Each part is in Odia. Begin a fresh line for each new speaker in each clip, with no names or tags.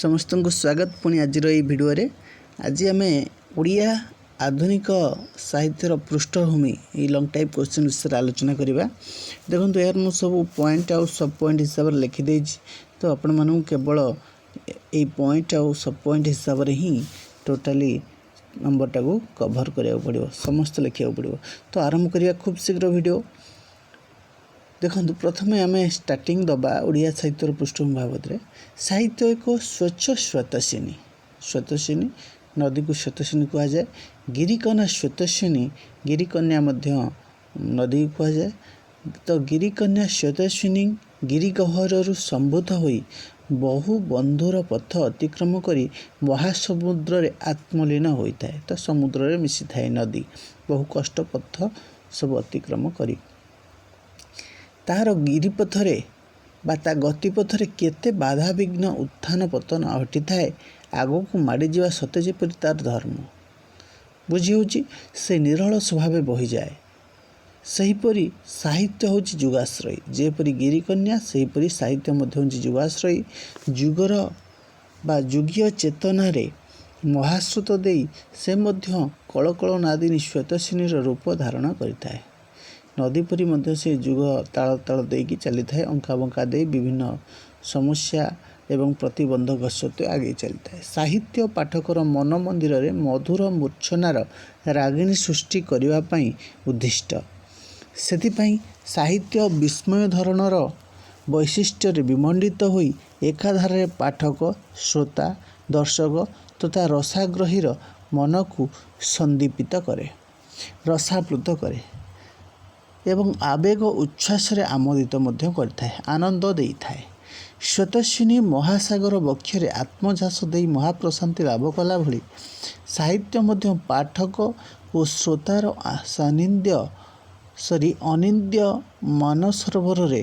ସମସ୍ତଙ୍କୁ ସ୍ୱାଗତ ପୁଣି ଆଜିର ଏଇ ଭିଡ଼ିଓରେ। ଆଜି ଆମେ ଓଡ଼ିଆ ଆଧୁନିକ ସାହିତ୍ୟର ପୃଷ୍ଠଭୂମି, ଏଇ ଲଙ୍ଗ୍ ଟାଇପ୍ କ୍ୱେଶ୍ଚିନ୍ ବିଷୟରେ ଆଲୋଚନା କରିବା। ଦେଖନ୍ତୁ, ଏହାର ମୁଁ ସବୁ ପଏଣ୍ଟ ଆଉ ସବ୍ ପଏଣ୍ଟ ହିସାବରେ ଲେଖିଦେଇଛି। ତ ଆପଣମାନଙ୍କୁ କେବଳ ଏଇ ପଏଣ୍ଟ ଆଉ ସବ୍ ପଏଣ୍ଟ ହିସାବରେ ହିଁ ଟୋଟାଲି ନମ୍ବରଟାକୁ କଭର୍ କରିବାକୁ ପଡ଼ିବ, ସମସ୍ତେ ଲେଖିବାକୁ ପଡ଼ିବ। ତ ଆରମ୍ଭ କରିବା ଖୁବ୍ ଶୀଘ୍ର ଭିଡ଼ିଓ। ଦେଖନ୍ତୁ, ପ୍ରଥମେ ଆମେ ଷ୍ଟାର୍ଟିଂ ଦେବା ଓଡ଼ିଆ ସାହିତ୍ୟର ପୃଷ୍ଠଭୂମି ବାବଦରେ। ସାହିତ୍ୟ ଏକ ସ୍ୱଚ୍ଛ ସ୍ରୋତସ୍ୱିନୀ। ସ୍ରୋତସ୍ୱିନୀ ନଦୀକୁ ସ୍ରୋତସ୍ୱିନୀ କୁହାଯାଏ। ଗିରିକନ୍ୟା ସ୍ରୋତସ୍ୱିନୀ, ଗିରିକନ୍ୟା ମଧ୍ୟ ନଦୀକୁ କୁହାଯାଏ। ତ ଗିରିକନ୍ୟା ସ୍ରୋତସ୍ୱିନୀ ଗିରିଗହ୍ୱରରୁ ସମ୍ଭୂତ ହୋଇ ବହୁ ବନ୍ଧୁର ପଥ ଅତିକ୍ରମ କରି ମହାସମୁଦ୍ରରେ ଆତ୍ମଲୀନ ହୋଇଥାଏ। ତ ସମୁଦ୍ରରେ ମିଶିଥାଏ ନଦୀ ବହୁ କଷ୍ଟ ପଥ ସବୁ ଅତିକ୍ରମ କରି। ତାହାର ଗିରିପଥରେ ବା ତା ଗତିପଥରେ କେତେ ବାଧାବିଘ୍ନ, ଉତ୍ଥାନ ପତନ ଘଟିଥାଏ, ଆଗକୁ ମାଡ଼ିଯିବା ସତେ ଯେପରି ତାର ଧର୍ମ। ବୁଝି ହେଉଛି, ସେ ନିରଳସ ଭାବେ ବହିଯାଏ। ସେହିପରି ସାହିତ୍ୟ ହେଉଛି ଯୁଗାଶ୍ରୟୀ। ଯେପରି ଗିରିକନ୍ୟା, ସେହିପରି ସାହିତ୍ୟ ମଧ୍ୟ ହେଉଛି ଯୁଗାଶ୍ରୟୀ। ଯୁଗର ବା ଯୁଗୀୟ ଚେତନାରେ ମହାସ୍ରୋତ ଦେଇ ସେ ମଧ୍ୟ କଳକଳ ନାଦିନୀ ସ୍ରୋତସ୍ୱିନୀର ରୂପ ଧାରଣ କରିଥାଏ। ନଦୀ ପରି ମଧ୍ୟ ସେ ଯୁଗ ତାଳ ତାଳ ଦେଇକି ଚାଲିଥାଏ, ଅଙ୍କା ବଙ୍କା ଦେଇ ବିଭିନ୍ନ ସମସ୍ୟା ଏବଂ ପ୍ରତିବନ୍ଧକ ସତ୍ତ୍ୱେ ଆଗେଇ ଚାଲିଥାଏ। ସାହିତ୍ୟ ପାଠକର ମନ ମନ୍ଦିରରେ ମଧୁର ମୂର୍ଚ୍ଛନାର ରାଗିଣୀ ସୃଷ୍ଟି କରିବା ପାଇଁ ଉଦ୍ଦିଷ୍ଟ। ସେଥିପାଇଁ ସାହିତ୍ୟ ବିସ୍ମୟ ଧରଣର ବୈଶିଷ୍ଟ୍ୟରେ ବିମଣ୍ଡିତ ହୋଇ ଏକାଧାରରେ ପାଠକ, ଶ୍ରୋତା, ଦର୍ଶକ ତଥା ରସାଗ୍ରହୀର ମନକୁ ସନ୍ଦୀପିତ କରେ, ରସାପ୍ଲୁତ କରେ ଏବଂ ଆବେଗ ଉଚ୍ଛ୍ୱାସରେ ଆମୋଦିତ ମଧ୍ୟ କରିଥାଏ, ଆନନ୍ଦ ଦେଇଥାଏ। ସ୍ରୋତସ୍ୱିନୀ ମହାସାଗର ବକ୍ଷରେ ଆତ୍ମଝାସ ଦେଇ ମହାପ୍ରଶାନ୍ତି ଲାଭ କଲା ଭଳି ସାହିତ୍ୟ ମଧ୍ୟ ପାଠକ ଓ ଶ୍ରୋତାର ସାନ୍ନିଧ୍ୟ ସରି ଅନିନ୍ଦ୍ୟ ମାନସରୋବରରେ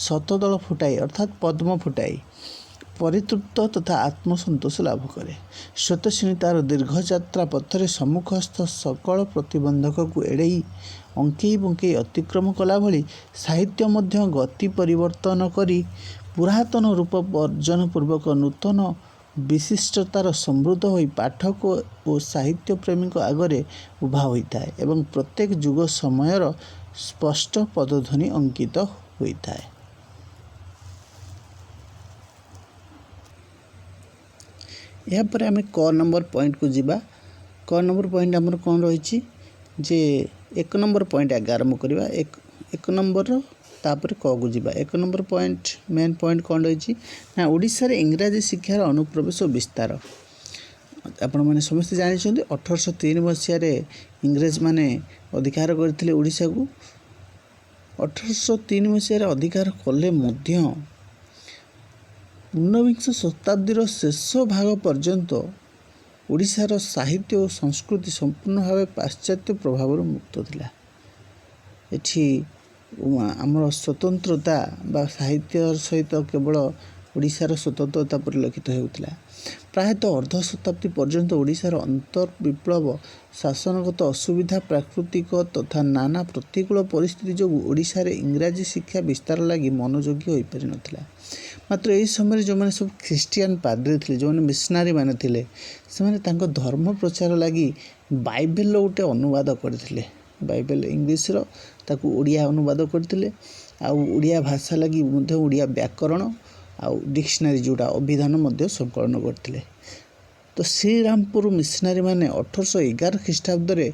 ଶତଦଳ ଫୁଟାଇ, ଅର୍ଥାତ୍ ପଦ୍ମ ଫୁଟାଇ ପରିତୃପ୍ତ ତଥା ଆତ୍ମସନ୍ତୋଷ ଲାଭ କରେ। ସ୍ରୋତସ୍ୱିନୀ ତାର ଦୀର୍ଘଯାତ୍ରା ପଥରେ ସମ୍ମୁଖସ୍ଥ ସକଳ ପ୍ରତିବନ୍ଧକକୁ ଏଡ଼େଇ ଅଙ୍କେଇ ବଙ୍କେଇ ଅତିକ୍ରମ କଲା ଭଳି ସାହିତ୍ୟ ମଧ୍ୟ ଗତି ପରିବର୍ତ୍ତନ କରି ପୁରାତନ ରୂପ ବର୍ଜନ ପୂର୍ବକ ନୂତନ ବିଶିଷ୍ଟତାର ସମୃଦ୍ଧ ହୋଇ ପାଠକ ଓ ସାହିତ୍ୟ ପ୍ରେମୀଙ୍କ ଆଗରେ ଉଭା ହୋଇଥାଏ ଏବଂ ପ୍ରତ୍ୟେକ ଯୁଗ ସମୟର ସ୍ପଷ୍ଟ ପଦଧ୍ୱନି ଅଙ୍କିତ ହୋଇଥାଏ। ଏହାପରେ ଆମେ କ ନମ୍ବର ପଏଣ୍ଟକୁ ଯିବା। କ ନମ୍ବର ପଏଣ୍ଟ ଆମର କ'ଣ ରହିଛି ଯେ 1 ନମ୍ବର ପଏଣ୍ଟ ଆଗେ ଆରମ୍ଭ କରିବା, 1 ନମ୍ବରର, ତାପରେ କକୁ ଯିବା। 1 ନମ୍ବର ପଏଣ୍ଟ, ମେନ୍ ପଏଣ୍ଟ କ'ଣ ରହିଛି ନା ଓଡ଼ିଶାରେ ଇଂରାଜୀ ଶିକ୍ଷାର ଅନୁପ୍ରବେଶ ଓ ବିସ୍ତାର। ଆପଣମାନେ ସମସ୍ତେ ଜାଣିଛନ୍ତି, 1803 ମସିହାରେ ଇଂରେଜମାନେ ଅଧିକାର କରିଥିଲେ ଓଡ଼ିଶାକୁ। 1803 ମସିହାରେ ଅଧିକାର କଲେ ମଧ୍ୟ ଊନବିଂଶ ଶତାବ୍ଦୀର ଶେଷ ଭାଗ ପର୍ଯ୍ୟନ୍ତ ଓଡ଼ିଶାର ସାହିତ୍ୟ ଓ ସଂସ୍କୃତି ସମ୍ପୂର୍ଣ୍ଣ ଭାବେ ପାଶ୍ଚାତ୍ୟ ପ୍ରଭାବରୁ ମୁକ୍ତ ଥିଲା। ଏଠି ଆମର ସ୍ୱତନ୍ତ୍ରତା ବା ସାହିତ୍ୟ ସହିତ କେବଳ ଓଡ଼ିଶାର ସ୍ୱତନ୍ତ୍ରତା ପରିଲକ୍ଷିତ ହେଉଥିଲା। ପ୍ରାୟତଃ ଅର୍ଦ୍ଧ ଶତାବ୍ଦୀ ପର୍ଯ୍ୟନ୍ତ ଓଡ଼ିଶାର ଅନ୍ତର୍ବିପ୍ଳବ, ଶାସନଗତ ଅସୁବିଧା, ପ୍ରାକୃତିକ ତଥା ନାନା ପ୍ରତିକୂଳ ପରିସ୍ଥିତି ଯୋଗୁଁ ଓଡ଼ିଶାରେ ଇଂରାଜୀ ଶିକ୍ଷା ବିସ୍ତାର ଲାଗି ମନୋଯୋଗୀ ହୋଇପାରିନଥିଲା। ମାତ୍ର ଏହି ସମୟରେ ଯେଉଁମାନେ ସବୁ ଖ୍ରୀଷ୍ଟିଆନ ପାଦ୍ରୀ ଥିଲେ, ଯେଉଁମାନେ ମିଶନାରୀ ମାନେ ଥିଲେ, ସେମାନେ ତାଙ୍କ ଧର୍ମ ପ୍ରଚାର ଲାଗି ବାଇବେଲର ଗୋଟେ ଅନୁବାଦ କରିଥିଲେ। ବାଇବେଲ ଇଂଲିଶର, ତାକୁ ଓଡ଼ିଆ ଅନୁବାଦ କରିଥିଲେ। ଆଉ ଓଡ଼ିଆ ଭାଷା ଲାଗି ମଧ୍ୟ ଓଡ଼ିଆ ବ୍ୟାକରଣ ଆଉ ଡିକ୍ସନାରୀ ଯେଉଁଟା ଅଭିଧାନ ମଧ୍ୟ ସଂକଳନ କରିଥିଲେ। ତ ଶ୍ରୀରାମପୁର ମିଶନାରୀ ମାନେ 1811 ଖ୍ରୀଷ୍ଟାବ୍ଦରେ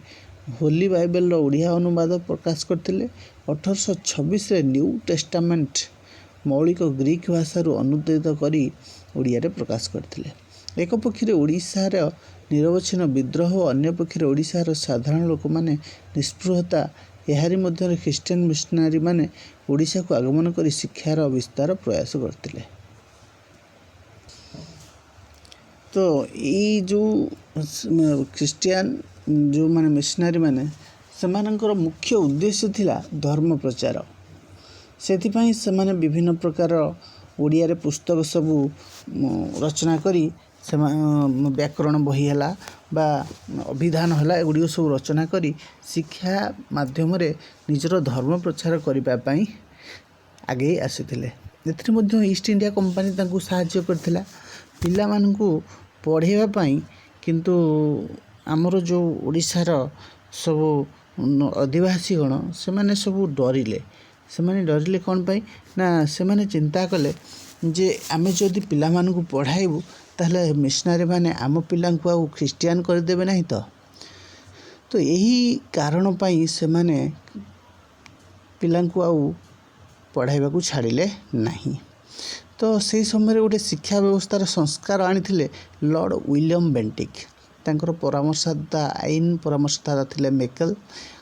ହୋଲି ବାଇବେଲର ଓଡ଼ିଆ ଅନୁବାଦ ପ୍ରକାଶ କରିଥିଲେ। 1826ରେ ନ୍ୟୁ ଟେଷ୍ଟାମେଣ୍ଟ ମୌଳିକ ଗ୍ରୀକ୍ ଭାଷାରୁ ଅନୁଦିତ କରି ଓଡ଼ିଆରେ ପ୍ରକାଶ କରିଥିଲେ। ଏକ ପକ୍ଷରେ ଓଡ଼ିଶାର ନିରବଚ୍ଛିନ୍ନ ବିଦ୍ରୋହ, ଅନ୍ୟ ପକ୍ଷରେ ଓଡ଼ିଶାର ସାଧାରଣ ଲୋକମାନେ ନିସ୍ପୃହତା, ଏହାରି ମଧ୍ୟରେ ଖ୍ରୀଷ୍ଟିଆନ ମିଶନାରୀ ମାନେ ଓଡ଼ିଶାକୁ ଆଗମନ କରି ଶିକ୍ଷାର ବିସ୍ତାର ପ୍ରୟାସ କରିଥିଲେ। ତ ଏଇ ଯେଉଁ ଖ୍ରୀଷ୍ଟିଆନ ଯେଉଁମାନେ ମିଶନାରୀ ମାନେ, ସେମାନଙ୍କର ମୁଖ୍ୟ ଉଦ୍ଦେଶ୍ୟ ଥିଲା ଧର୍ମ ପ୍ରଚାର। ସେଥିପାଇଁ ସେମାନେ ବିଭିନ୍ନ ପ୍ରକାର ଓଡ଼ିଆରେ ପୁସ୍ତକ ସବୁ ରଚନା କରି, ବ୍ୟାକରଣ ବହି ହେଲା ବା ଅଭିଧାନ ହେଲା, ଏଗୁଡ଼ିକ ସବୁ ରଚନା କରି ଶିକ୍ଷା ମାଧ୍ୟମରେ ନିଜର ଧର୍ମ ପ୍ରଚାର କରିବା ପାଇଁ ଆଗେଇ ଆସିଥିଲେ। ଏଥିରେ ମଧ୍ୟ ଇଷ୍ଟ ଇଣ୍ଡିଆ କମ୍ପାନୀ ତାଙ୍କୁ ସାହାଯ୍ୟ କରିଥିଲା। ପିଲାମାନଙ୍କୁ ପଢ଼ାଇବା ପାଇଁ କିନ୍ତୁ ଆମର ଯେଉଁ ଓଡ଼ିଶାର ସବୁ ଅଧିବାସୀଗଣ ସେମାନେ ସବୁ ଡରିଲେ। ସେମାନେ ଡରିଲେ କ'ଣ ପାଇଁ ନା ସେମାନେ ଚିନ୍ତା କଲେ ଯେ ଆମେ ଯଦି ପିଲାମାନଙ୍କୁ ପଢ଼ାଇବୁ ତାହେଲେ ମିଶନାରୀ ମାନେ ଆମ ପିଲାଙ୍କୁ ଆଉ ଖ୍ରୀଷ୍ଟିଆନ କରିଦେବେ ନାହିଁ ତ। ତ ଏହି କାରଣ ପାଇଁ ସେମାନେ ପିଲାଙ୍କୁ ଆଉ ପଢ଼ାଇବାକୁ ଛାଡ଼ିଲେ ନାହିଁ। ତ ସେହି ସମୟରେ ଗୋଟେ ଶିକ୍ଷା ବ୍ୟବସ୍ଥାର ସଂସ୍କାର ଆଣିଥିଲେ ଲର୍ଡ଼ ୱିଲିୟମ ବେଣ୍ଟିକ୍। ତାଙ୍କର ପରାମର୍ଶଦାତା, ଆଇନ ପରାମର୍ଶଦାତା ଥିଲେ ମେକେଲ।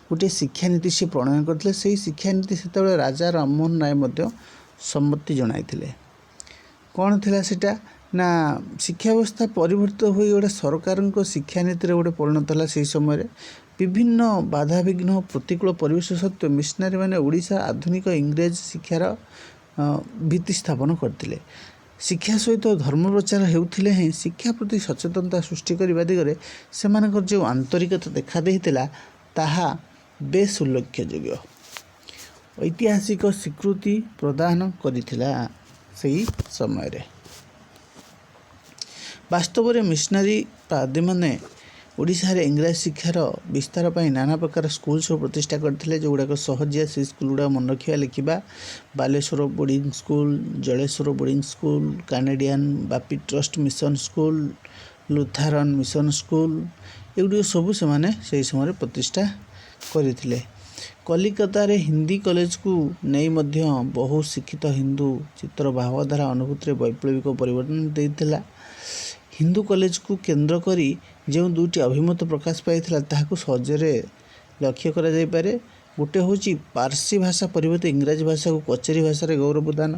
ଗୋଟିଏ ଶିକ୍ଷାନୀତି ସେ ପ୍ରଣୟନ କରିଥିଲେ। ସେହି ଶିକ୍ଷାନୀତି ସେତେବେଳେ ରାଜା ରାମମୋହନ ରାୟ ମଧ୍ୟ ସମ୍ମତି ଜଣାଇଥିଲେ। କ'ଣ ଥିଲା ସେଇଟା ନା ଶିକ୍ଷା ବ୍ୟବସ୍ଥା ପରିବର୍ତ୍ତିତ ହୋଇ ଗୋଟେ ସରକାରଙ୍କ ଶିକ୍ଷାନୀତିରେ ଗୋଟେ ପରିଣତ ହେଲା। ସେହି ସମୟରେ ବିଭିନ୍ନ ବାଧାବିଘ୍ନ ପ୍ରତିକୂଳ ପରିବେଶ ସତ୍ତ୍ୱେ ମିଶନାରୀ ମାନେ ଓଡ଼ିଶା ଆଧୁନିକ ଇଂରେଜ ଶିକ୍ଷାର ଭିତ୍ତି ସ୍ଥାପନ କରିଥିଲେ। ଶିକ୍ଷା ସହିତ ଧର୍ମ ପ୍ରଚାର ହେଉଥିଲେ ହେଁ ଶିକ୍ଷା ପ୍ରତି ସଚେତନତା ସୃଷ୍ଟି କରିବା ଦିଗରେ ସେମାନଙ୍କର ଯେଉଁ ଆନ୍ତରିକତା ଦେଖା ଦେଇଥିଲା ତାହା ବେଶ ଉଲ୍ଲେଖଯୋଗ୍ୟ। ଐତିହାସିକ ସ୍ୱୀକୃତି ପ୍ରଦାନ କରିଥିଲା ସେହି ସମୟରେ। ବାସ୍ତବରେ ମିଶନାରୀ ପାଦ୍ରୀମାନେ ଓଡ଼ିଶାରେ ଇଂରାଜୀ ଶିକ୍ଷାର ବିସ୍ତାର ପାଇଁ ନାନା ପ୍ରକାର ସ୍କୁଲ ସବୁ ପ୍ରତିଷ୍ଠା କରିଥିଲେ, ଯେଉଁଗୁଡ଼ାକ ସହଜିଆ। ସେଇ ସ୍କୁଲ ଗୁଡ଼ାକ ମନେ ରଖିବା, ଲେଖିବା: Baleswar boarding school, Jaleswar boarding school, Canadian Baptist mission school, Lutheran mission school, ଏଗୁଡ଼ିକ ସବୁ ସେମାନେ ସେହି ସମୟରେ ପ୍ରତିଷ୍ଠା କରିଥିଲେ। କଲିକତାରେ ହିନ୍ଦୀ କଲେଜକୁ ନେଇ ମଧ୍ୟ ବହୁ ଶିକ୍ଷିତ ହିନ୍ଦୁ ଚିତ୍ର ଭାବଧାରା ଅନୁଭୂତିରେ ବୈପ୍ଳବିକ ପରିବର୍ତ୍ତନ ଦେଇଥିଲା। ହିନ୍ଦୁ କଲେଜକୁ କେନ୍ଦ୍ର କରି ଯେଉଁ ଦୁଇଟି ଅଭିମତ ପ୍ରକାଶ ପାଇଥିଲା ତାହାକୁ ସହଜରେ ଲକ୍ଷ୍ୟ କରାଯାଇପାରେ। ଗୋଟେ ହେଉଛି ପାର୍ସୀ ଭାଷା ପରିବର୍ତ୍ତେ ଇଂରାଜୀ ଭାଷାକୁ କଚେରୀ ଭାଷାରେ ଗୌରବ ଦାନ।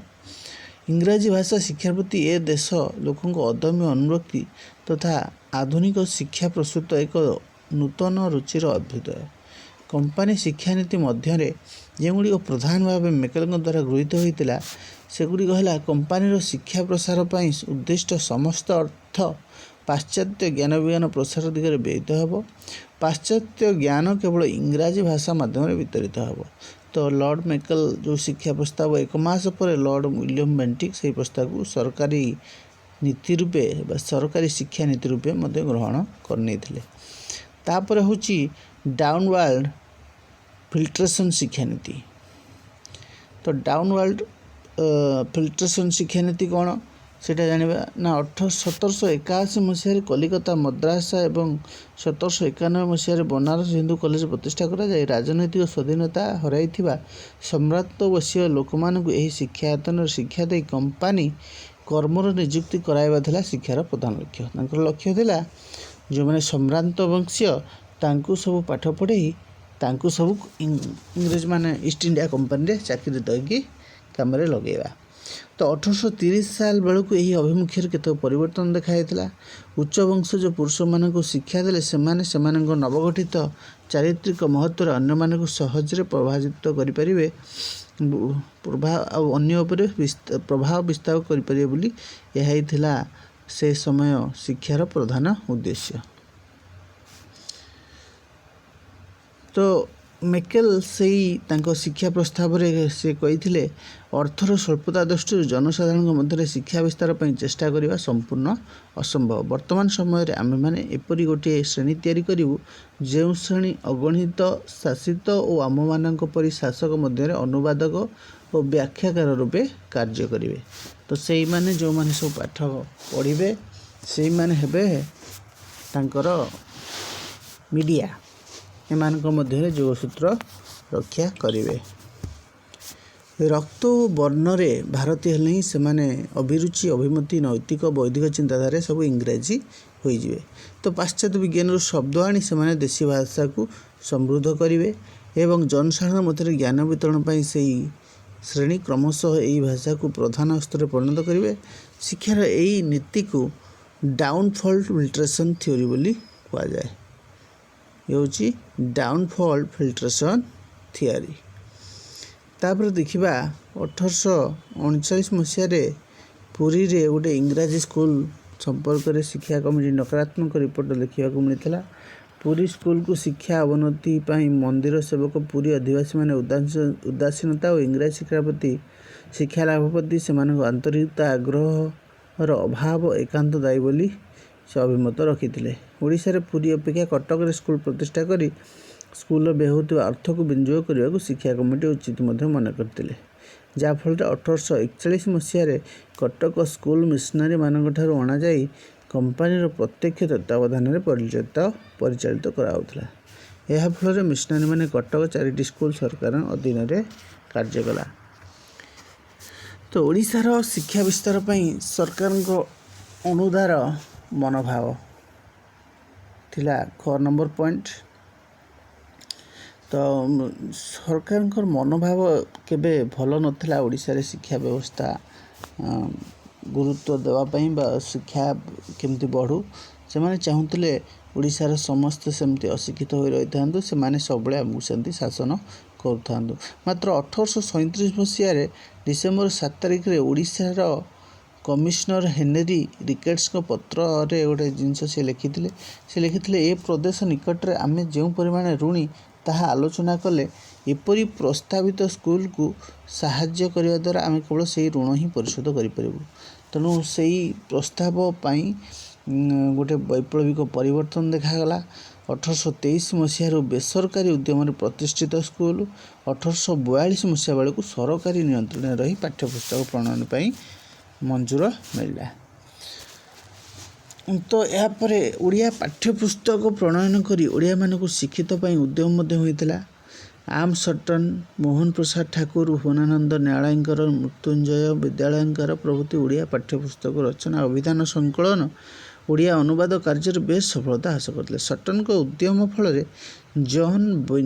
ଇଂରାଜୀ ଭାଷା ଶିକ୍ଷା ପ୍ରତି ଏ ଦେଶ ଲୋକଙ୍କ ଅଦମ୍ୟ ଅନୁରକ୍ତି ତଥା ଆଧୁନିକ ଶିକ୍ଷା ପ୍ରସ୍ତୁତ ଏକ ନୂତନ ରୁଚିର ଅଭ୍ୟୁଦୟ। କମ୍ପାନୀ ଶିକ୍ଷାନୀତି ମଧ୍ୟରେ ଯେଉଁଗୁଡ଼ିକ ପ୍ରଧାନ ଭାବେ ମେକେଲଙ୍କ ଦ୍ୱାରା ଗୃହୀତ ହୋଇଥିଲା ସେଗୁଡ଼ିକ ହେଲା କମ୍ପାନୀର ଶିକ୍ଷା ପ୍ରସାର ପାଇଁ ଉଦ୍ଦିଷ୍ଟ ସମସ୍ତ ଅର୍ଥ ପାଶ୍ଚାତ୍ୟ ଜ୍ଞାନ ବିଜ୍ଞାନ ପ୍ରସାର ଦିଗରେ ବ୍ୟୟିତ ହେବ। ପାଶ୍ଚାତ୍ୟ ଜ୍ଞାନ କେବଳ ଇଂରାଜୀ ଭାଷା ମାଧ୍ୟମରେ ବିତରିତ ହେବ। ତ ଲର୍ଡ଼ ମେକେଲ ଯେଉଁ ଶିକ୍ଷା ପ୍ରସ୍ତାବ, ଏକ ମାସ ପରେ ଲର୍ଡ଼ ୱିଲିୟମ ବେଣ୍ଟିକ୍ ସେହି ପ୍ରସ୍ତାବକୁ ସରକାରୀ ନୀତି ରୂପେ ବା ସରକାରୀ ଶିକ୍ଷା ନୀତି ରୂପେ ମଧ୍ୟ ଗ୍ରହଣ କରିନେଇଥିଲେ। ତାପରେ ହେଉଛି ଡାଉନୱାର୍ଡ଼ ଫିଲ୍ଟ୍ରେସନ୍ ଶିକ୍ଷାନୀତି। ତ ଡାଉନୱାର୍ଡ଼ ଫିଲ୍ଟ୍ରେସନ୍ ଶିକ୍ଷାନୀତି କ'ଣ ସେଇଟା ଜାଣିବା ନା 1781 ମସିହାରେ କଲିକତା ମଦ୍ରାସା ଏବଂ 1791 ମସିହାରେ ବନାରସ ହିନ୍ଦୁ କଲେଜ ପ୍ରତିଷ୍ଠା କରାଯାଇ ରାଜନୈତିକ ସ୍ୱାଧୀନତା ହରାଇଥିବା ସମ୍ଭ୍ରାନ୍ତ ବଂଶୀୟ ଲୋକମାନଙ୍କୁ ଏହି ଶିକ୍ଷାୟତନରେ ଶିକ୍ଷା ଦେଇ କମ୍ପାନୀ କର୍ମରେ ନିଯୁକ୍ତି କରାଇବା ଥିଲା ଶିକ୍ଷାର ପ୍ରଧାନ ଲକ୍ଷ୍ୟ। ତାଙ୍କର ଲକ୍ଷ୍ୟ ଥିଲା ଯେଉଁମାନେ ସମ୍ଭ୍ରାନ୍ତ ବଂଶୀୟ ତାଙ୍କୁ ସବୁ ପାଠ ପଢ଼େଇ ତାଙ୍କୁ ସବୁ ଇଂରେଜମାନେ ଇଷ୍ଟ ଇଣ୍ଡିଆ କମ୍ପାନୀରେ ଚାକିରି ଦେଇକି କାମରେ ଲଗେଇବା। ତ 1830 ସାଲ ବେଳକୁ ଏହି ଆଭିମୁଖ୍ୟରେ କେତେକ ପରିବର୍ତ୍ତନ ଦେଖାଯାଇଥିଲା। ଉଚ୍ଚ ବଂଶଜ ପୁରୁଷମାନଙ୍କୁ ଶିକ୍ଷା ଦେଲେ ସେମାନେ ସେମାନଙ୍କ ନବଗଠିତ ଚାରିତ୍ରିକ ମହତ୍ତ୍ୱରେ ଅନ୍ୟମାନଙ୍କୁ ସହଜରେ ପ୍ରଭାବିତ କରିପାରିବେ, ପ୍ରଭାବ ଆଉ ଅନ୍ୟ ଉପରେ ପ୍ରଭାବ ବିସ୍ତାର କରିପାରିବେ ବୋଲି ଏହା ହିଁ ଥିଲା ସେ ସମୟ ଶିକ୍ଷାର ପ୍ରଧାନ ଉଦ୍ଦେଶ୍ୟ। ତ ମେକେଲ ସେଇ ତାଙ୍କ ଶିକ୍ଷା ପ୍ରସ୍ତାବରେ ସେ କହିଥିଲେ ଅର୍ଥର ସ୍ୱଳ୍ପତା ଦୃଷ୍ଟିରୁ ଜନସାଧାରଣଙ୍କ ମଧ୍ୟରେ ଶିକ୍ଷା ବିସ୍ତାର ପାଇଁ ଚେଷ୍ଟା କରିବା ସମ୍ପୂର୍ଣ୍ଣ ଅସମ୍ଭବ। ବର୍ତ୍ତମାନ ସମୟରେ ଆମେମାନେ ଏପରି ଗୋଟିଏ ଶ୍ରେଣୀ ତିଆରି କରିବୁ ଯେଉଁ ଶ୍ରେଣୀ ଅଗଣିତ ଶାସିତ ଓ ଆମମାନଙ୍କ ପରି ଶାସକ ମଧ୍ୟରେ ଅନୁବାଦକ ଓ ବ୍ୟାଖ୍ୟାକାର ରୂପେ କାର୍ଯ୍ୟ କରିବେ। ତ ସେଇମାନେ ଯେଉଁମାନେ ସବୁ ପାଠ ପଢ଼ିବେ ସେଇମାନେ ହେବେ ତାଙ୍କର ମିଡ଼ିଆ, ଏମାନଙ୍କ ମଧ୍ୟରେ ଯୋଗସୂତ୍ର ରକ୍ଷା କରିବେ। ରକ୍ତ ଓ ବର୍ଣ୍ଣରେ ଭାରତୀୟ ହେଲେ ହିଁ ସେମାନେ ଅଭିରୁଚି, ଅଭିମତି, ନୈତିକ, ବୌଦ୍ଧିକ ଚିନ୍ତାଧାରାରେ ସବୁ ଇଂରାଜୀ ହୋଇଯିବେ। ତ ପାଶ୍ଚାତ୍ୟ ବିଜ୍ଞାନରୁ ଶବ୍ଦ ଆଣି ସେମାନେ ଦେଶୀ ଭାଷାକୁ ସମୃଦ୍ଧ କରିବେ ଏବଂ ଜନସାଧାରଣ ମଧ୍ୟରେ ଜ୍ଞାନ ବିତରଣ ପାଇଁ ସେଇ ଶ୍ରେଣୀ କ୍ରମଶଃ ଏହି ଭାଷାକୁ ପ୍ରଧାନ ଅସ୍ତ୍ରରେ ପରିଣତ କରିବେ। ଶିକ୍ଷାର ଏଇ ନୀତିକୁ ଡାଉନଫଲ୍ ଫିଲ୍ଟ୍ରେସନ୍ ଥିଓରି ବୋଲି କୁହାଯାଏ। ଏ ହେଉଛି ଡାଉନଫଲ୍ ଫିଲ୍ଟ୍ରେସନ୍ ଥିଓରି। ତାପରେ ଦେଖିବା 1839 ମସିହାରେ ପୁରୀରେ ଗୋଟେ ଇଂରାଜୀ ସ୍କୁଲ ସମ୍ପର୍କରେ ଶିକ୍ଷା କମିଟି ନକାରାତ୍ମକ ରିପୋର୍ଟ ଲେଖିବାକୁ ମିଳିଥିଲା। ପୁରୀ ସ୍କୁଲକୁ ଶିକ୍ଷା ଅବନତି ପାଇଁ ମନ୍ଦିର ସେବକ ପୁରୀ ଅଧିବାସୀମାନେ ଉଦାସୀନତା ଓ ଇଂରାଜୀ ଶିକ୍ଷା ପ୍ରତି ଶିକ୍ଷା ଲାଭ ପ୍ରତି ସେମାନଙ୍କ ଆନ୍ତରିକତା ଆଗ୍ରହ ଅଭାବ ଏକାନ୍ତ ଦାୟୀ ବୋଲି ସେ ଅଭିମତ ରଖିଥିଲେ। ଓଡ଼ିଶାରେ ପୁରୀ ଅପେକ୍ଷା କଟକରେ ସ୍କୁଲ ପ୍ରତିଷ୍ଠା କରି ସ୍କୁଲର ବ୍ୟୟ ହେଉଥିବା ଅର୍ଥକୁ ବିନିଯୋଗ କରିବାକୁ ଶିକ୍ଷା କମିଟି ଉଚିତ ମଧ୍ୟ ମନେ କରିଥିଲେ, ଯାହାଫଳରେ 1841 ମସିହାରେ କଟକ ସ୍କୁଲ ମିଶନାରୀମାନଙ୍କ ଠାରୁ ଅଣାଯାଇ କମ୍ପାନୀର ପ୍ରତ୍ୟକ୍ଷ ତତ୍ତ୍ୱାବଧାନରେ ପରିଚାଳିତ କରାଯାଉଥିଲା। ଏହା ଫଳରେ ମିଶନାରୀମାନେ କଟକ ଚାରିଟି ସ୍କୁଲ ସରକାରଙ୍କ ଅଧୀନରେ କାର୍ଯ୍ୟ କଲା। ତ ଓଡ଼ିଶାର ଶିକ୍ଷା ବିସ୍ତାର ପାଇଁ ସରକାରଙ୍କ ଅନୁଦାର ମନୋଭାବ ଥିଲା ଖ ନମ୍ବର ପଏଣ୍ଟ। ତ ସରକାରଙ୍କର ମନୋଭାବ କେବେ ଭଲ ନଥିଲା ଓଡ଼ିଶାରେ ଶିକ୍ଷା ବ୍ୟବସ୍ଥା ଗୁରୁତ୍ୱ ଦେବା ପାଇଁ ବା ଶିକ୍ଷା କେମିତି ବଢ଼ୁ। ସେମାନେ ଚାହୁଁଥିଲେ ଓଡ଼ିଶାର ସମସ୍ତେ ସେମିତି ଅଶିକ୍ଷିତ ହୋଇ ରହିଥାନ୍ତୁ, ସେମାନେ ସବୁବେଳେ ଆମକୁ ସେମିତି ଶାସନ କରୁଥାନ୍ତୁ। ମାତ୍ର 1837 ମସିହାରେ ଡିସେମ୍ବର 7 ତାରିଖରେ ଓଡ଼ିଶାର କମିଶନର ହେନେରୀ ରିକେଟ୍ସଙ୍କ ପତ୍ରରେ ଗୋଟେ ଜିନିଷ ସେ ଲେଖିଥିଲେ। ସେ ଲେଖିଥିଲେ, ଏ ପ୍ରଦେଶ ନିକଟରେ ଆମେ ଯେଉଁ ପରିମାଣରେ ଋଣୀ ତାହା ଆଲୋଚନା କଲେ ଏପରି ପ୍ରସ୍ତାବିତ ସ୍କୁଲକୁ ସାହାଯ୍ୟ କରିବା ଦ୍ୱାରା ଆମେ କେବଳ ସେଇ ଋଣ ହିଁ ପରିଶୋଧ କରିପାରିବୁ। ତେଣୁ ସେଇ ପ୍ରସ୍ତାବ ପାଇଁ ଗୋଟେ ବୈପ୍ଳବିକ ପରିବର୍ତ୍ତନ ଦେଖାଗଲା। 1823 ମସିହାରୁ ବେସରକାରୀ ଉଦ୍ୟମରେ ପ୍ରତିଷ୍ଠିତ ସ୍କୁଲ 1842 ମସିହା ବେଳକୁ ସରକାରୀ ନିୟନ୍ତ୍ରଣରେ ରହି ପାଠ୍ୟପୁସ୍ତକ ପ୍ରଣୟନ ପାଇଁ ମଞ୍ଜୁର ମିଳିଲା। ତ ଏହାପରେ ଓଡ଼ିଆ ପାଠ୍ୟପୁସ୍ତକ ପ୍ରଣୟନ କରି ଓଡ଼ିଆମାନଙ୍କୁ ଶିକ୍ଷିତ ପାଇଁ ଉଦ୍ୟମ ମଧ୍ୟ ହୋଇଥିଲା। ଆମ୍ ସଟନ୍, ମୋହନ ପ୍ରସାଦ ଠାକୁର, ଭୁବନାନନ୍ଦ ନ୍ୟାୟାଳୟଙ୍କର, ମୃତ୍ୟୁଞ୍ଜୟ ବିଦ୍ୟାଳୟଙ୍କର ପ୍ରଭୃତି ଓଡ଼ିଆ ପାଠ୍ୟପୁସ୍ତକ ରଚନା, ଅଭିଧାନ ସଂକଳନ, ଓଡ଼ିଆ ଅନୁବାଦ କାର୍ଯ୍ୟରେ ବେଶ ସଫଳତା ହାସଲ କରିଥିଲେ। ସଟନ୍ଙ୍କ ଉଦ୍ୟମ ଫଳରେ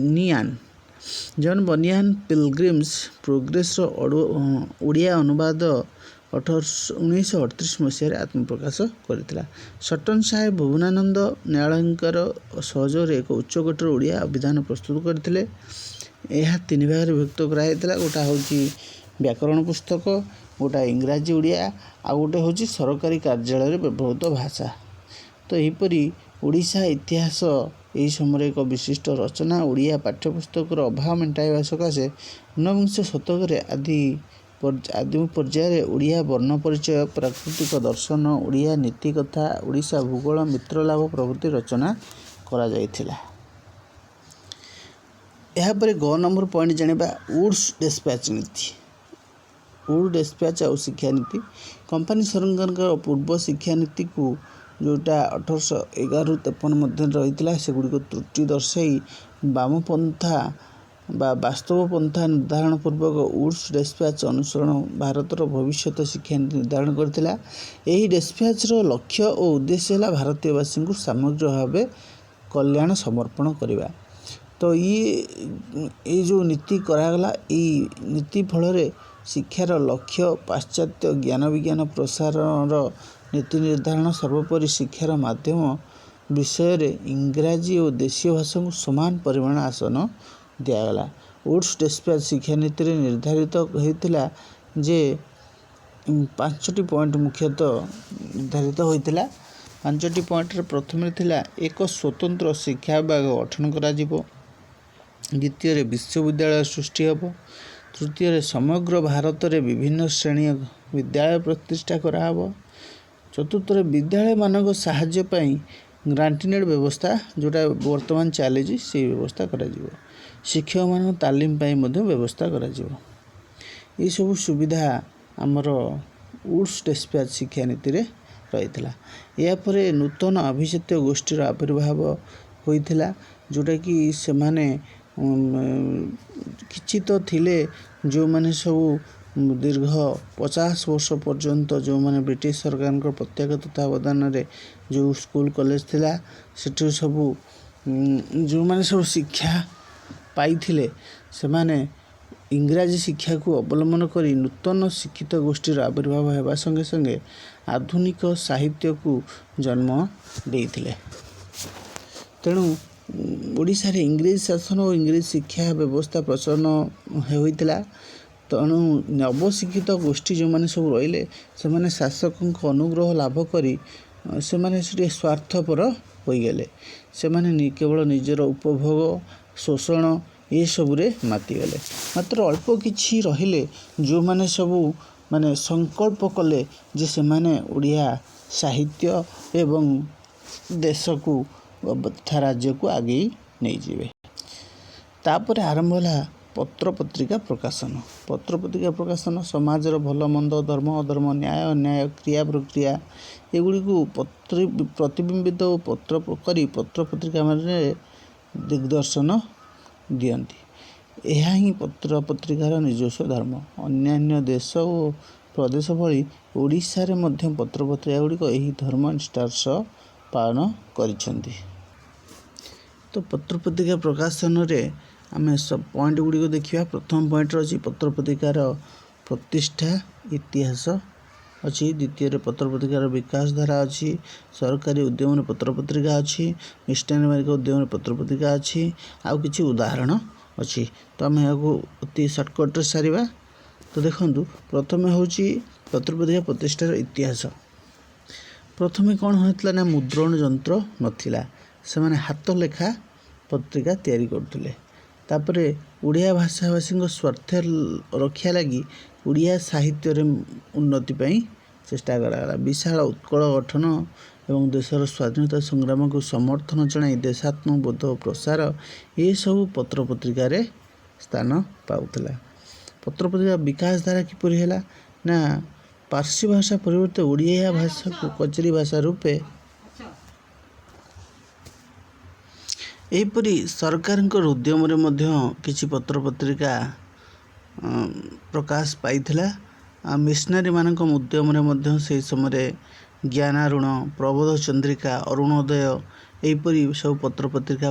ଜନ୍ ବନିଆନ୍ ପିଲଗ୍ରିମ୍ସ ପ୍ରୋଗ୍ରେସର ଓଡ଼ିଆ ଅନୁବାଦ 1938 ମସିହାରେ ଆତ୍ମପ୍ରକାଶ କରିଥିଲା। ସଟନ୍ ସାହେବ ଭୁବନାନନ୍ଦ ନ୍ୟାୟାଳୟଙ୍କର ସହଯୋଗରେ ଏକ ଉଚ୍ଚକୋଟୀର ଓଡ଼ିଆ ଅଭିଧାନ ପ୍ରସ୍ତୁତ କରିଥିଲେ। ଏହା ତିନି ଭାଗରେ ବିଭକ୍ତ କରାଯାଇଥିଲା। ଗୋଟା ହେଉଛି ବ୍ୟାକରଣ ପୁସ୍ତକ, ଗୋଟା ଇଂରାଜୀ ଓଡ଼ିଆ, ଆଉ ଗୋଟେ ହେଉଛି ସରକାରୀ କାର୍ଯ୍ୟାଳୟରେ ବ୍ୟବହୃତ ଭାଷା। ତ ଏହିପରି ଓଡ଼ିଶା ଇତିହାସ ଏହି ସମୟରେ ଏକ ବିଶିଷ୍ଟ ରଚନା। ଓଡ଼ିଆ ପାଠ୍ୟପୁସ୍ତକର ଅଭାବ ମେଣ୍ଟାଇବା ସକାଶେ ଊନବିଂଶ ଶତକରେ ଆଦିମ ପର୍ଯ୍ୟାୟରେ ଓଡ଼ିଆ ବର୍ଣ୍ଣ ପରିଚୟ, ପ୍ରାକୃତିକ ଦର୍ଶନ, ଓଡ଼ିଆ ନୀତିକଥା, ଓଡ଼ିଶା ଭୂଗୋଳ, ମିତ୍ରଲାଭ ପ୍ରଭୃତି ରଚନା କରାଯାଇଥିଲା। ଏହାପରେ ଗ ନମ୍ବର ପଏଣ୍ଟ ଜାଣିବା, ଉଡ୍ସ ଡେସ୍ପ୍ୟାଚ୍ ନୀତି। ଉଡ୍ ଡେସ୍ପ୍ୟାଚ୍ ଆଉ ଶିକ୍ଷାନୀତି। କମ୍ପାନୀ ସରକାରଙ୍କ ପୂର୍ବ ଶିକ୍ଷାନୀତିକୁ, ଯେଉଁଟା 1811ରୁ 53 ମଧ୍ୟରେ ରହିଥିଲା, ସେଗୁଡ଼ିକ ତ୍ରୁଟି ଦର୍ଶାଇ ବାମପନ୍ଥା ବା ବାସ୍ତବ ପନ୍ଥା ନିର୍ଦ୍ଧାରଣ ପୂର୍ବକ ଉଡ୍ସ ଡେସ୍ପ୍ୟାଚ୍ ଅନୁସରଣ ଭାରତର ଭବିଷ୍ୟତ ଶିକ୍ଷାନୀତି ନିର୍ଦ୍ଧାରଣ କରିଥିଲା। ଏହି ଡେସ୍ପ୍ୟାଚ୍ର ଲକ୍ଷ୍ୟ ଓ ଉଦ୍ଦେଶ୍ୟ ହେଲା ଭାରତୀୟବାସୀଙ୍କୁ ସାମଗ୍ରିକ ଭାବେ କଲ୍ୟାଣ ସମର୍ପଣ କରିବା। ତ ଏଇ ଯେଉଁ ନୀତି କରାଗଲା, ଏଇ ନୀତି ଫଳରେ ଶିକ୍ଷାର ଲକ୍ଷ୍ୟ ପାଶ୍ଚାତ୍ୟ ଜ୍ଞାନ ବିଜ୍ଞାନ ପ୍ରସାରଣର ନୀତି ନିର୍ଦ୍ଧାରଣ, ସର୍ବୋପରି ଶିକ୍ଷାର ମାଧ୍ୟମ ବିଷୟରେ ଇଂରାଜୀ ଓ ଦେଶୀୟ ଭାଷାକୁ ସମାନ ପରିମାଣ ଆସନ ଦିଆଗଲା। ଉଡ୍ସ ଡେସ୍ପ୍ୟାଚ୍ ଶିକ୍ଷାନୀତିରେ ନିର୍ଦ୍ଧାରିତ ହୋଇଥିଲା ଯେ ପାଞ୍ଚଟି ପଏଣ୍ଟ ମୁଖ୍ୟତଃ ନିର୍ଦ୍ଧାରିତ ହୋଇଥିଲା। ପାଞ୍ଚଟି ପଏଣ୍ଟରେ ପ୍ରଥମେ ଥିଲା ଏକ ସ୍ୱତନ୍ତ୍ର ଶିକ୍ଷା ବିଭାଗ ଗଠନ କରାଯିବ, ଦ୍ୱିତୀୟରେ ବିଶ୍ୱବିଦ୍ୟାଳୟ ସୃଷ୍ଟି ହେବ, ତୃତୀୟରେ ସମଗ୍ର ଭାରତରେ ବିଭିନ୍ନ ଶ୍ରେଣୀ ବିଦ୍ୟାଳୟ ପ୍ରତିଷ୍ଠା କରାହେବ, ଚତୁର୍ଥରେ ବିଦ୍ୟାଳୟମାନଙ୍କ ସାହାଯ୍ୟ ପାଇଁ ଗ୍ରାଣ୍ଟ-ଇନ୍-ଏଡ୍ ବ୍ୟବସ୍ଥା, ଯେଉଁଟା ବର୍ତ୍ତମାନ ଚାଲିଛି, ସେଇ ବ୍ୟବସ୍ଥା କରାଯିବ, ଶିକ୍ଷକମାନଙ୍କ ତାଲିମ ପାଇଁ ମଧ୍ୟ ବ୍ୟବସ୍ଥା କରାଯିବ। ଏସବୁ ସୁବିଧା ଆମର ଉଡ୍ସ ଡେସ୍ପ୍ୟାଚ୍ ଶିକ୍ଷାନୀତିରେ ରହିଥିଲା। ଏହାପରେ ନୂତନ ଆଭିଜାତ୍ୟ ଗୋଷ୍ଠୀର ଆବିର୍ଭାବ ହୋଇଥିଲା, ଯେଉଁଟାକି ସେମାନେ କିଛି ତ ଥିଲେ ଯେଉଁମାନେ ସବୁ ଦୀର୍ଘ 50 ବର୍ଷ ପର୍ଯ୍ୟନ୍ତ ଯେଉଁମାନେ ବ୍ରିଟିଶ ସରକାରଙ୍କ ପ୍ରତ୍ୟକ୍ଷ ତତ୍ତ୍ୱାବଧାନରେ ଯେଉଁ ସ୍କୁଲ କଲେଜ ଥିଲା, ସେଠୁ ସବୁ ଯେଉଁମାନେ ସବୁ ଶିକ୍ଷା ପାଇଥିଲେ, ସେମାନେ ଇଂରାଜୀ ଶିକ୍ଷାକୁ ଅବଲମ୍ବନ କରି ନୂତନ ଶିକ୍ଷିତ ଗୋଷ୍ଠୀର ଆବିର୍ଭାବ ହେବା ସଙ୍ଗେ ସଙ୍ଗେ ଆଧୁନିକ ସାହିତ୍ୟକୁ ଜନ୍ମ ଦେଇଥିଲେ। ତେଣୁ ଓଡ଼ିଶାରେ ଇଂରେଜ ଶାସନ ଓ ଇଂରେଜ ଶିକ୍ଷା ବ୍ୟବସ୍ଥା ପ୍ରଚଳନ ହୋଇଥିଲା। ତେଣୁ ନବଶିକ୍ଷିତ ଗୋଷ୍ଠୀ ଯେଉଁମାନେ ସବୁ ରହିଲେ, ସେମାନେ ଶାସକଙ୍କ ଅନୁଗ୍ରହ ଲାଭ କରି ସେମାନେ ସେଠି ସ୍ୱାର୍ଥପର ହୋଇଗଲେ। ସେମାନେ କେବଳ ନିଜର ଉପଭୋଗ, ଶୋଷଣ ଏସବୁରେ ମାତିଗଲେ। ମାତ୍ର ଅଳ୍ପ କିଛି ରହିଲେ ଯେଉଁମାନେ ସବୁ ମାନେ ସଂକଳ୍ପ କଲେ ଯେ ସେମାନେ ଓଡ଼ିଆ ସାହିତ୍ୟ ଏବଂ ଦେଶକୁ ତଥା ରାଜ୍ୟକୁ ଆଗେଇ ନେଇଯିବେ। ତାପରେ ଆରମ୍ଭ ହେଲା ପତ୍ରପତ୍ରିକା ପ୍ରକାଶନ। ପତ୍ରପତ୍ରିକା ପ୍ରକାଶନ ସମାଜର ଭଲ ମନ୍ଦ, ଧର୍ମ ଅଧର୍ମ, ନ୍ୟାୟ ଅନ୍ୟାୟ, କ୍ରିୟା ପ୍ରକ୍ରିୟା ଏଗୁଡ଼ିକୁ ପ୍ରତିବିମ୍ବିତ ଓ ପତ୍ର କରି ପତ୍ରପତ୍ରିକା ମାନେ ଦିଗ୍ଦର୍ଶନ ଦିଅନ୍ତି। ଏହା ହିଁ ପତ୍ରପତ୍ରିକାର ନିଜସ୍ୱ ଧର୍ମ। ଅନ୍ୟାନ୍ୟ ଦେଶ ଓ ପ୍ରଦେଶ ଭଳି ଓଡ଼ିଶାରେ ମଧ୍ୟ ପତ୍ରପତ୍ରିକା ଗୁଡ଼ିକ ଏହି ଧର୍ମ ନିଷ୍ଠାର ସହ ପାଳନ କରିଛନ୍ତି। ତ ପତ୍ରପତ୍ରିକା ପ୍ରକାଶନରେ ଆମେ ପଏଣ୍ଟ ଗୁଡ଼ିକ ଦେଖିବା। ପ୍ରଥମ ପଏଣ୍ଟରେ ଅଛି ପତ୍ରପତ୍ରିକାର ପ୍ରତିଷ୍ଠା ଇତିହାସ ଅଛି। ଦ୍ୱିତୀୟରେ ପତ୍ରପତ୍ରିକାର ବିକାଶ ଧାରା ଅଛି। ସରକାରୀ ଉଦ୍ୟମରେ ପତ୍ରପତ୍ରିକା ଅଛି। ମିଶନାରୀମାନଙ୍କ ଉଦ୍ୟମରେ ପତ୍ରପତ୍ରିକା ଅଛି। ଆଉ କିଛି ଉଦାହରଣ ଅଛି। ତ ଆମେ ଏହାକୁ ଅତି ସର୍ଟକଟ୍ରେ ସାରିବା। ତ ଦେଖନ୍ତୁ, ପ୍ରଥମେ ହେଉଛି ପତ୍ରପତ୍ରିକା ପ୍ରତିଷ୍ଠାର ଇତିହାସ। ପ୍ରଥମେ କ'ଣ ହୋଇଥିଲା ନା ମୁଦ୍ରଣ ଯନ୍ତ୍ର ନଥିଲା, ସେମାନେ ହାତ ଲେଖା ପତ୍ରିକା ତିଆରି କରୁଥିଲେ। ତାପରେ ଓଡ଼ିଆ ଭାଷାଭାଷୀଙ୍କ ସ୍ୱାର୍ଥ ରକ୍ଷା ଲାଗି ଓଡ଼ିଆ ସାହିତ୍ୟରେ ଉନ୍ନତି ପାଇଁ ଚେଷ୍ଟା କରାଗଲା। ବିଶାଳ ଉତ୍କଳ ଗଠନ ଏବଂ ଦେଶର ସ୍ୱାଧୀନତା ସଂଗ୍ରାମକୁ ସମର୍ଥନ ଜଣାଇ ଦେଶାତ୍ମବୋଧ ପ୍ରସାର ଏସବୁ ପତ୍ରପତ୍ରିକାରେ ସ୍ଥାନ ପାଉଥିଲା। ପତ୍ରପତ୍ରିକା ବିକାଶ ଧାରା କିପରି ହେଲା ନା ପାର୍ସୀ ଭାଷା ପରିବର୍ତ୍ତେ ଓଡ଼ିଆ ଭାଷାକୁ କଚେରୀ ଭାଷା ରୂପେ ଏହିପରି ସରକାରଙ୍କର ଉଦ୍ୟମରେ ମଧ୍ୟ କିଛି ପତ୍ରପତ୍ରିକା ପ୍ରକାଶ ପାଇଥିଲା। ଆଉ ମିଶନାରୀମାନଙ୍କ ଉଦ୍ୟମରେ ମଧ୍ୟ ସେହି ସମୟରେ ଜ୍ଞାନାରୁଣ, ପ୍ରବୋଧ ଚନ୍ଦ୍ରିକା, ଅରୁଣୋଦୟ ଏହିପରି ସବୁ ପତ୍ରପତ୍ରିକା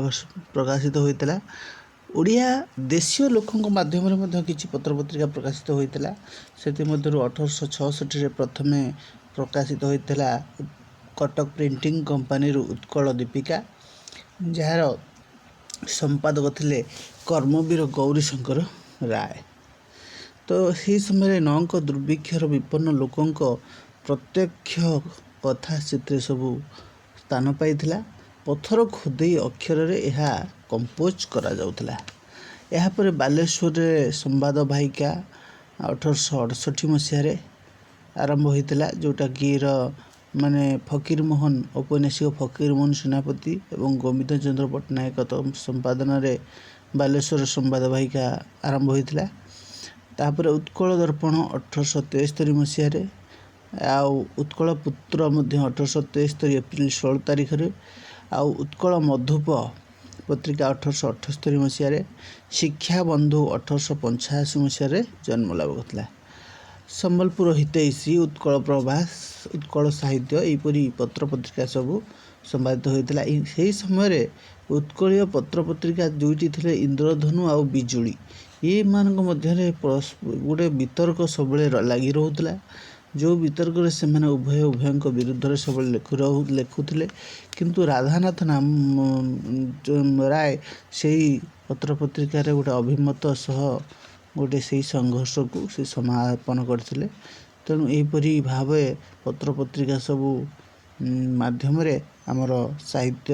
ପ୍ରକାଶିତ ହୋଇଥିଲା। ଓଡ଼ିଆ ଦେଶୀୟ ଲୋକଙ୍କ ମାଧ୍ୟମରେ ମଧ୍ୟ କିଛି ପତ୍ରପତ୍ରିକା ପ୍ରକାଶିତ ହୋଇଥିଲା। ସେଥିମଧ୍ୟରୁ 1866ରେ ପ୍ରଥମେ ପ୍ରକାଶିତ ହୋଇଥିଲା କଟକ ପ୍ରିଣ୍ଟିଂ କମ୍ପାନୀରୁ ଉତ୍କଳ ଦୀପିକା, ଯାହାର ସମ୍ପାଦକ ଥିଲେ କର୍ମବୀର ଗୌରୀଶଙ୍କର ରାୟ। ତ ସେହି ସମୟରେ ନଅଙ୍କ ଦୁର୍ଭିକ୍ଷର ବିପନ୍ନ ଲୋକଙ୍କ ପ୍ରତ୍ୟକ୍ଷ କଥା ସେଥିରେ ସବୁ ସ୍ଥାନ ପାଇଥିଲା। ପଥର ଖୋଦେଇ ଅକ୍ଷରରେ ଏହା କମ୍ପୋଜ କରାଯାଉଥିଲା। ଏହାପରେ ବାଲେଶ୍ୱରରେ ସମ୍ବାଦ ବାହିକା 1868 ମସିହାରେ ଆରମ୍ଭ ହୋଇଥିଲା, ଯେଉଁଟାକିର ମାନେ ଫକୀରମୋହନ, ଔପନ୍ୟାସିକ ଫକୀରମୋହନ ସେନାପତି ଏବଂ ଗୋବିନ୍ଦ ଚନ୍ଦ୍ର ପଟ୍ଟନାୟକ ସମ୍ପାଦନାରେ ବାଲେଶ୍ୱର ସମ୍ବାଦ ବାହିକା ଆରମ୍ଭ ହୋଇଥିଲା। ତାପରେ ଉତ୍କଳ ଦର୍ପଣ 1873 ମସିହାରେ, ଆଉ ଉତ୍କଳ ପୁତ୍ର ମଧ୍ୟ 1873 ଏପ୍ରିଲ 16 ତାରିଖରେ, ଆଉ ଉତ୍କଳ ମଧୁପ ପତ୍ରିକା 1878 ମସିହାରେ, ଶିକ୍ଷାବନ୍ଧୁ 1885 ମସିହାରେ ଜନ୍ମଲାଭ କରିଥିଲା। ସମ୍ବଲପୁର ହିତୈଷୀ, ଉତ୍କଳ ପ୍ରଭାସ, ଉତ୍କଳ ସାହିତ୍ୟ ଏହିପରି ପତ୍ରପତ୍ରିକା ସବୁ ସମ୍ପାଦିତ ହୋଇଥିଲା। ସେହି ସମୟରେ ଉତ୍କଳୀୟ ପତ୍ରପତ୍ରିକା ଦୁଇଟି ଥିଲେ, ଇନ୍ଦ୍ରଧନୁ ଆଉ ବିଜୁଳି। ଏମାନଙ୍କ ମଧ୍ୟରେ ଗୋଟେ ବିତର୍କ ସବୁବେଳେ ଲାଗି ରହୁଥିଲା, ଯେଉଁ ବିତର୍କରେ ସେମାନେ ଉଭୟ ଉଭୟଙ୍କ ବିରୁଦ୍ଧରେ ସବୁବେଳେ ଲେଖୁଥିଲେ। କିନ୍ତୁ ରାଧାନାଥ ରାୟ ସେଇ ପତ୍ରପତ୍ରିକାରେ ଗୋଟେ ଅଭିମତ ସହ ଗୋଟେ ସେଇ ସଂଘର୍ଷକୁ ସେ ସମାପନ କରିଥିଲେ। ତେଣୁ ଏହିପରି ଭାବେ ପତ୍ରପତ୍ରିକା ସବୁ ମାଧ୍ୟମରେ ଆମର ସାହିତ୍ୟ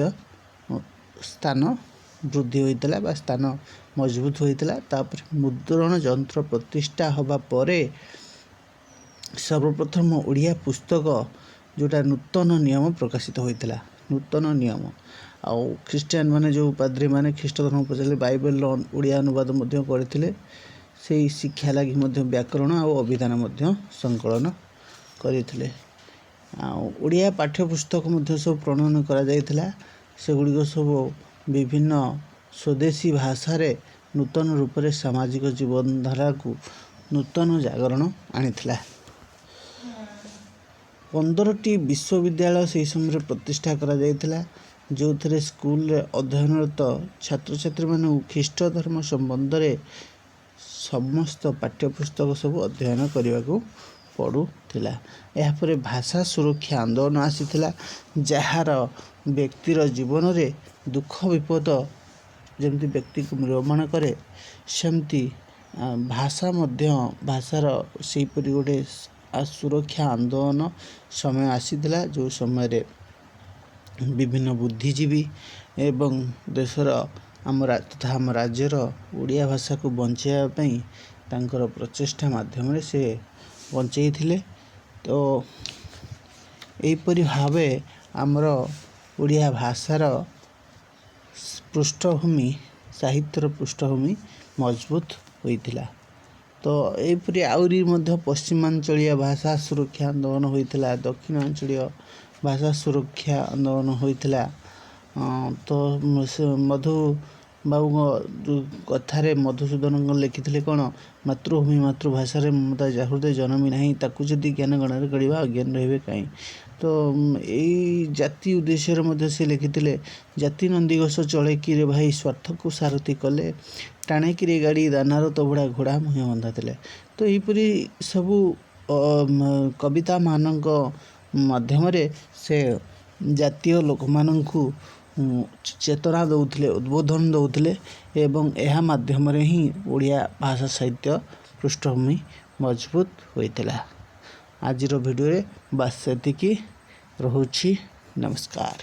ସ୍ଥାନ ବୃଦ୍ଧି ହୋଇଥିଲା ବା ସ୍ଥାନ ମଜବୁତ ହୋଇଥିଲା। ତାପରେ ମୁଦ୍ରଣ ଯନ୍ତ୍ର ପ୍ରତିଷ୍ଠା ହେବା ପରେ ସର୍ବପ୍ରଥମ ଓଡ଼ିଆ ପୁସ୍ତକ ଯେଉଁଟା ନୂତନ ନିୟମ ପ୍ରକାଶିତ ହୋଇଥିଲା। ନୂତନ ନିୟମ ଆଉ ଖ୍ରୀଷ୍ଟିଆନ ମାନେ ଯେଉଁ ପାଦ୍ରୀମାନେ ଖ୍ରୀଷ୍ଟ ଧର୍ମ ପଚାରିଲେ ବାଇବେଲର ଓଡ଼ିଆ ଅନୁବାଦ ମଧ୍ୟ କରିଥିଲେ। ସେଇ ଶିକ୍ଷା ଲାଗି ମଧ୍ୟ ବ୍ୟାକରଣ ଆଉ ଅଭିଧାନ ମଧ୍ୟ ସଂକଳନ କରିଥିଲେ। ଆଉ ଓଡ଼ିଆ ପାଠ୍ୟପୁସ୍ତକ ମଧ୍ୟ ସବୁ ପ୍ରଣୟନ କରାଯାଇଥିଲା। ସେଗୁଡ଼ିକ ସବୁ ବିଭିନ୍ନ ସ୍ୱଦେଶୀ ଭାଷାରେ ନୂତନ ରୂପରେ ସାମାଜିକ ଜୀବନଧାରାକୁ ନୂତନ ଜାଗରଣ ଆଣିଥିଲା। 15ଟି ବିଶ୍ୱବିଦ୍ୟାଳୟ ସେହି ସମୟରେ ପ୍ରତିଷ୍ଠା କରାଯାଇଥିଲା, ଯେଉଁଥିରେ ସ୍କୁଲରେ ଅଧ୍ୟୟନରତ ଛାତ୍ରଛାତ୍ରୀମାନଙ୍କୁ ଖ୍ରୀଷ୍ଟ ଧର୍ମ ସମ୍ବନ୍ଧରେ ସମସ୍ତ ପାଠ୍ୟପୁସ୍ତକ ସବୁ ଅଧ୍ୟୟନ କରିବାକୁ ପଡ଼ୁଥିଲା। ଏହାପରେ ଭାଷା ସୁରକ୍ଷା ଆନ୍ଦୋଳନ ଆସିଥିଲା, ଯାହାର ବ୍ୟକ୍ତିର ଜୀବନରେ ଦୁଃଖ ବିପଦ ଯେମିତି ବ୍ୟକ୍ତିକୁ ମ୍ରିୟମାଣ କରେ, ସେମିତି ଭାଷା ମଧ୍ୟ ଭାଷାର ସେହିପରି ଗୋଟେ ସୁରକ୍ଷା ଆନ୍ଦୋଳନ ସମୟ ଆସିଥିଲା, ଯେଉଁ ସମୟରେ ବିଭିନ୍ନ ବୁଦ୍ଧିଜୀବୀ ଏବଂ ଦେଶର ଆମ ତଥା ଆମ ରାଜ୍ୟର ଓଡ଼ିଆ ଭାଷାକୁ ବଞ୍ଚାଇବା ପାଇଁ ତାଙ୍କର ପ୍ରଚେଷ୍ଟା ମାଧ୍ୟମରେ ସେ ବଞ୍ଚେଇଥିଲେ। ତ ଏହିପରି ଭାବେ ଆମର ଓଡ଼ିଆ ଭାଷାର ପୃଷ୍ଠଭୂମି, ସାହିତ୍ୟର ପୃଷ୍ଠଭୂମି ମଜବୁତ ହୋଇଥିଲା। ତ ଏହିପରି ଆହୁରି ମଧ୍ୟ ପଶ୍ଚିମାଞ୍ଚଳୀୟ ଭାଷା ସୁରକ୍ଷା ଆନ୍ଦୋଳନ ହୋଇଥିଲା, ଦକ୍ଷିଣାଞ୍ଚଳୀୟ ଭାଷା ସୁରକ୍ଷା ଆନ୍ଦୋଳନ ହୋଇଥିଲା। ତ ମଧୁ ବାବୁଙ୍କ କଥାରେ ମଧୁସୂଦନଙ୍କ ଲେଖିଥିଲେ କ'ଣ? ମାତୃଭୂମି ମାତୃଭାଷାରେ ମମତା ଯା ହୃଦେ ଜନମି ନାହିଁ, ତାକୁ ଯଦି ଜ୍ଞାନ ଗଣରେ ଗଣିବା, ଅଜ୍ଞାନ ରହିବେ କାହିଁ? ତ ଏଇ ଜାତି ଉଦ୍ଦେଶ୍ୟରେ ମଧ୍ୟ ସେ ଲେଖିଥିଲେ, ଜାତି ନନ୍ଦିଘୋଷ ଚଳେ କିରେ ଭାଇ, ସ୍ୱାର୍ଥକୁ ସାରଥି କଲେ, ଟାଣେ କିରେ ଗାଡ଼ି ଦାନାର ତୋବଡ଼ା ଘୋଡ଼ା ମୁହେଁ ବନ୍ଧା ଥିଲେ। ତ ଏହିପରି ସବୁ କବିତା ମାନଙ୍କ ମାଧ୍ୟମରେ ସେ ଜାତୀୟ ଲୋକମାନଙ୍କୁ ଚେତନା ଦେଉଥିଲେ, ଉଦ୍ବୋଧନ ଦେଉଥିଲେ ଏବଂ ଏହା ମାଧ୍ୟମରେ ହିଁ ଓଡ଼ିଆ ଭାଷା ସାହିତ୍ୟ ପୃଷ୍ଠଭୂମି ମଜବୁତ ହୋଇଥିଲା। ଆଜିର ଭିଡ଼ିଓରେ ବାସ୍ ସେତିକି ରହୁଛି। ନମସ୍କାର।